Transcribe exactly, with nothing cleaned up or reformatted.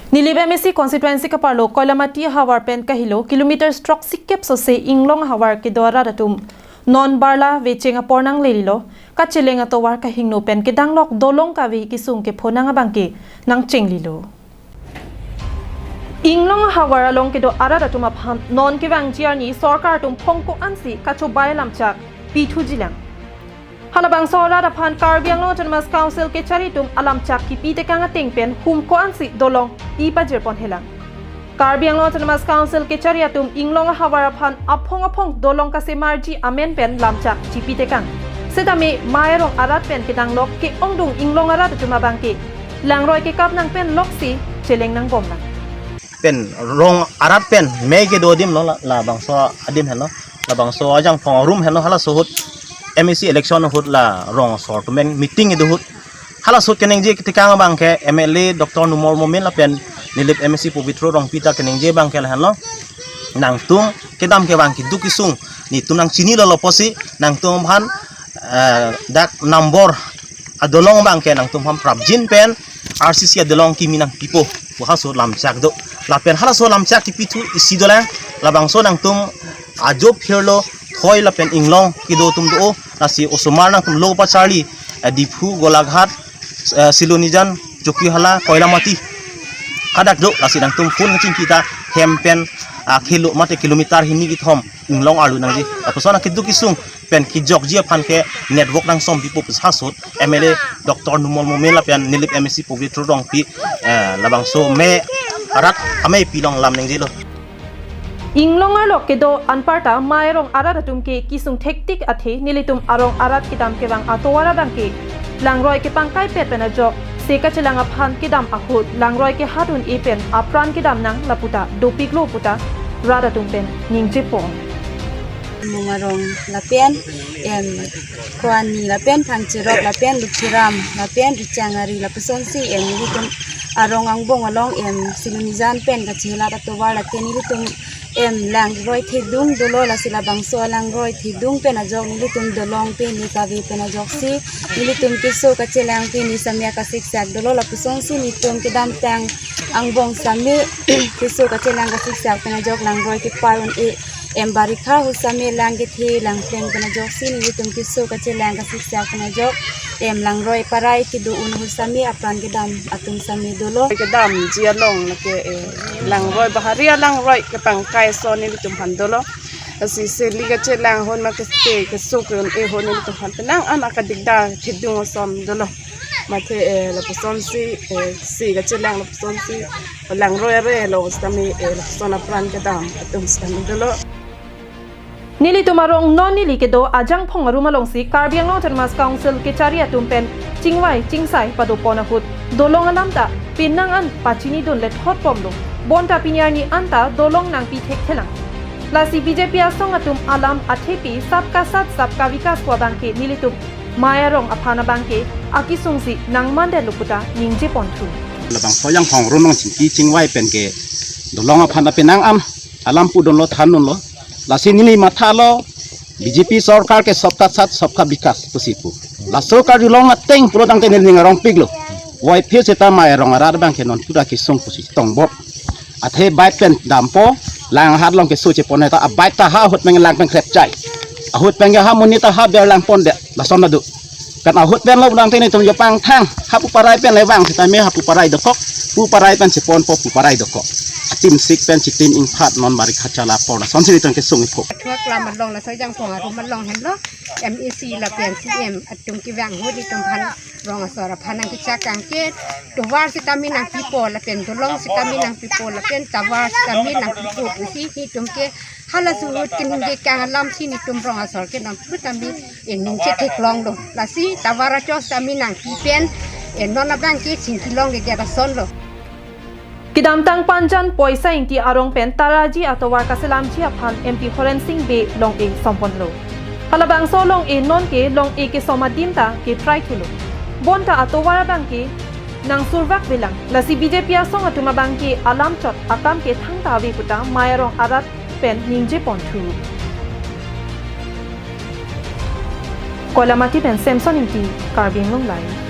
Nilip M A C constituency kaparlo Koilamati ahavar pen kahelo kilometer stroksi kep sose Inglong ahavar kedo arat atum non barla vecheng apor nanglelo, kacheleng atovar kahingno pen kedanglok dolong kave kesung kepho nang abangke nangchenglilo. Inglong ahavar along kedo arat atum aphan non kevangji arni sorkar atum phong ko-ansi kachobai lamchak pithujilang. Halabangso arat aphan Karbi Anglong Autonomous Council kechari atum alamchak kipi tekang ateng pen hum ko-ansi dolong pi pajirpon helang. Karbi Anglong Autonomous Council kechari atum Inglong ahavar aphan aphong aphong dolong kasemarji amen pen lamchak chipi tekang. Setame Mai Arong arat pen kedanglok ke-ongdung Inglong arat atum abangke langroi kekap nang pen loksi cheleng nangbomlang. Pen rong arat pen Mai kedo adim lo la, labangso adim henlo, labangso ajangphong arum henlo, halaso ahut M A C election ahut la rong asor atum pen meeting kedo ahut. Halaso ahut keningje ketekang abangke M L A Doctor Numal Momin lapen Nilip M A C Pobitro Rongpi ta keningje abangke lahenlo. Nangtum kedam ke abang keduk kesung netum nangchinilo lapusi nangtum aphan, eh, dak number adolong abangke nangtum aphan prapjin pen R C C adolong kimi nangpipo pu halaso lamchak do. Lapen halaso lamchak kipithu isi dolang, labangso nangtum ajo phirlo Thoi lapen Inglong kedo atum do, lasi osomar nangtum lo pacharli, eh, Diphu, Golaghat, eh, Silonijan, Chokihola, Koilamati hadak do, lasi nangtum phone kachingki ta hem pen, ah, kilo mate kilometer hini kethom Inglong arlo nangji. Lapuson akeduk kesung pen kejokji aphan ke network nangsom pipo pu halaso ahut M L A Doctor Numal Momin lapen Nilip M A C Pobitro Rongpi, eh, labangso Mai arat amei pilong lam ningjelo. Inglong arlo kedo anparta Mai Arong arat atum ke kesung thektik athe nelitum arong arat kedam kevang atovar abangke langroi kepangkai pet pen ajok se kachelang aphan kedam ahut langroi kehadun-e pen apran kedam nang laputa dopiklo puta rat atum pen ningjepon. Mung Arong lapen, em, Koani lapen Phangcherok lapen Lukhiram lapen Richangari lapusonsi, em, nelitum arong angbong along, em, Silonijan pen kachelat atovar lake nelitum, em, langroi thedung dolo, lasi labangso alangroi thedung pen ajok nelitum dolong pini kave pen ajoksi nelitum keso kachelang pini samya kasiksak dolo, lapusonsi nelitum kedamtang angbong sami keso kachelang kasiksak pen ajok langroi kepar un-e, em, barikha ahut sami lang kethe lang pleng pen ajoksi nelitum keso kachelang kasiksak pen ajok, em, langroi parai kedo un ahut sami apran kedam atum sami dolo. Kedamji along lake, eh, langroi bahari alangroi kepangkai ason nelitum aphan dolo. Lasi seli kachelang ahut ma keste keso ke-un-e ahut nelitum aphan penang an akadikdar thedung ason dolo. Mate, eh, lapusonsi, eh, se kachelang lapusonsi langroi arelo sitame, eh, lapuson apran kedam atum sitame dolo. Nelitum arong non neli kedo ajangphong arum alongsi Karbi Anglong Autonomous Council kechari atum pen chingvai chingsai padopon ahut dolong alam ta penang an pachinidun lethot bomlo. Bonta pini arni anta dolong nangpi thekthelang. Lasi B J P asong atum alam athepi Sabka Saath Sabka Vikas pu abangke nelitum Mai Arong aphan abangke akesungsi nangmandetlo puta ningjeponthu. Labangso ajangphong arum along chingki chingvai pen ke dolong aphan ta penang an alam pudunlo thandunlo. Lasi neli mathalo B J P sorkar ke Sabka Saath Sabka Vikas pusi pu. Laso karjulong ateng pulo tangte neli ning arongpiklo. Voiphit seta Mai Arong arat abangke non puta kesung pusi tongbok. Athe bike pen dampo, lang ahat along keso chepon ta, a bike ta ha ahut pen lang pen krepchai. Ahut pen ha monit ta ha berlang pondet, lason ta do. Pen ahut pen lo lang tene tum jopang thang, ha pu parai pen le vang sitame ha pu parai dokok, pu parai pen cheponpo pu parai dokok. Atim sik pen chitim ingphat non barikha chala apor lasonsi nelitum kesung ipho. Thuak lam along laso ajangphong arum along henlo, M A C lapen C M atum kevang ahut nelitum aphan rong asor aphan nangkechak kangke, tovar sitame nangpipo lapen dolong sitame nangpipo lapen tovar sitame nangpipo pusi nelitum ke halaso ahut keningje kang alamsi nelitum rong asor ke non pu tame, eh, ningje theklonglo. Lasi tovar acho sitame nangpi pen, eh, non abangke chingkilong ke gera sonlo. Kedamtang Panjan Poisa Ingti arong pen Taraji atovar kaselamji aphan M P Horen Sing Bey long-e somponlo. Halabangso long-e nonke long-e kesom adim ta kepraithulo. Bonta atovar abangke nangsurvakvelang. Lasi B J P asong atum abangke alamchot akam ke thangta ave puta Mai Arong arat pen ningjeponthu. Koilamati pen Samson Ingti, Karbi Anglong Live.